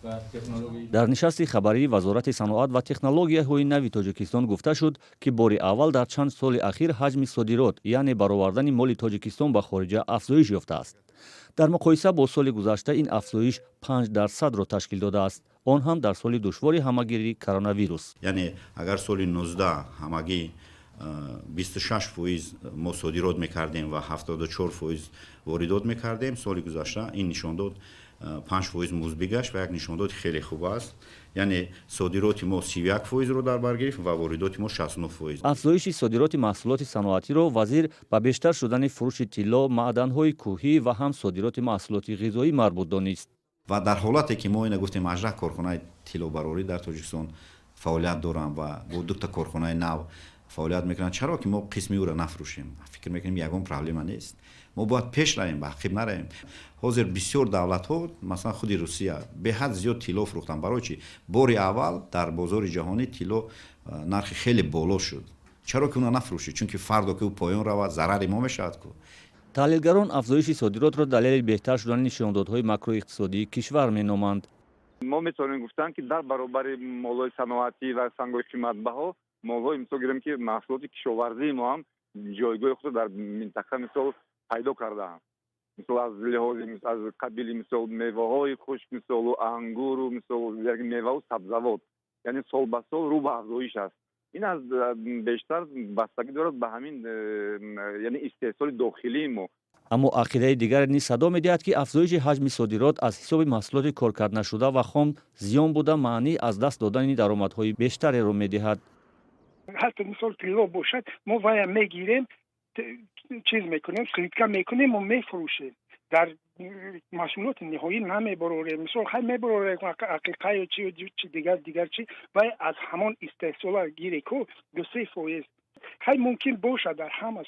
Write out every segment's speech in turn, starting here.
Дар нишасти хабарии Вазорати саноат ва технологияҳои нави Тоҷикистон гуфта шуд, ки бори аввал дар чанд соли ахир ҳаҷми содирот, яъне баровардани моли Тоҷикистон ба хориҷа, афзоиш ёфтааст. Дар муқоиса бо соли гузашта ин афзоиш 5 дарсадро ташкил додааст, он ҳам дар соли душвори ҳамагири коронавирус. Яъне агар соли 19 ҳамагӣ 26% мо содирот мекардем ва 74% воридот мекардем, соли гузашта ин нишондод 5% мусбӣ гашт ва як нишондоди хеле хуб аст. Яъне содироти мо 31 фоизро дар бар гирифт ва воридоти мо 69%. Афзоиши содироти маҳсулоти саноатиро вазир ба бештар шудани фурӯши тилло, маъданҳои кӯҳӣ ва ҳам содироти маҳсулоти ғизоӣ марбут донист. Ва дар ҳолате ки мо ина гуфтем, 18 корхонаи тиллобарорӣ дар Тоҷикистон фаъолият доранд ва бо дута корхонаи нав фаъолият мекунанд, чаро ки мо қисми ӯро нафурӯшем? Фикр мекунем, ягон проблема нест. Мо бояд пеш равем, ба ақиб наравем. Ҳозир бисёр давлатҳо, масалан худи Русия, беҳад зиёд тилло фурӯхтанд. Барои чӣ? Бори аввал дар бозори ҷаҳонӣ тилло нархи хеле боло шуд. Чаро ки ӯна нафурӯшӣ? Чунки фардо ки ӯ поён равад, зарари мо мешавад ку. Таҳлилгарон афзоиши содиротро далели беҳтар шудани нишондодҳои макроиқтисодии кишвар меноманд. Мо метавонем гуфтан, ки дар баробари молҳои саноатӣ ва сангҳои қиматбаҳо, молҳои, мисол гирем, ки маҳсулоти кишоварзии мо ҳам ҷойгоҳи худро дар минтақа, мисол, пайдо кардаанд. Мисол, аз лиҳози, аз қабили, мисол, меваҳои хушк, мисолу ангуру, мисол, меваву сабзавот, яъне сол ба сол рӯ ба афзоиш аст. Ин аз бештар бастагӣ дорад ба ҳамин, яъне истеҳсоли дохилии мо. Аммо ақидаи дигаре низ садо медиҳад, ки афзоиши ҳаҷми содирот аз ҳисоби маҳсулоти коркарднашуда ва хом зиён буда, маънии аз даст додани даромадҳои бештареро медиҳад. Ҳатто, мисол, тилло бошад, мо вая мегирем, чиз мекунем, скидка мекунем ва мефурӯшем, дар маҳсулоти ниҳоӣ намебарорем. Мисол, хай, мебарорем ақиқаю чи чи дигар дигар чи, вай аз ҳамон истеҳсола гире ку 2-3 фоиз, хай, мумкин бошад, дар ҳама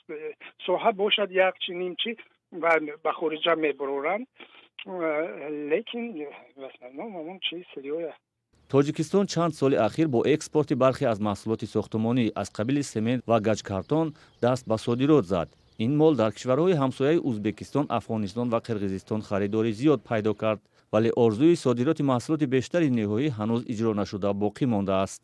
соҳа бошад, як чи, ним чи ва ба хориҷа мебароранд, лекин в основном ҳамон чи сырьё. Тоҷикистон чанд соли ахир бо экспорти бархе аз маҳсулоти сохтумонӣ аз қабили семент ва гаҷкартон даст ба содирот зад. Ин мол дар кишварҳои ҳамсояи Ӯзбекистон, Афғонистон ва Қирғизистон харидори зиёд пайдо кард, вале орзуи содироти маҳсулоти бештари ниҳоӣ ҳанӯз иҷро нашуда боқӣ мондааст.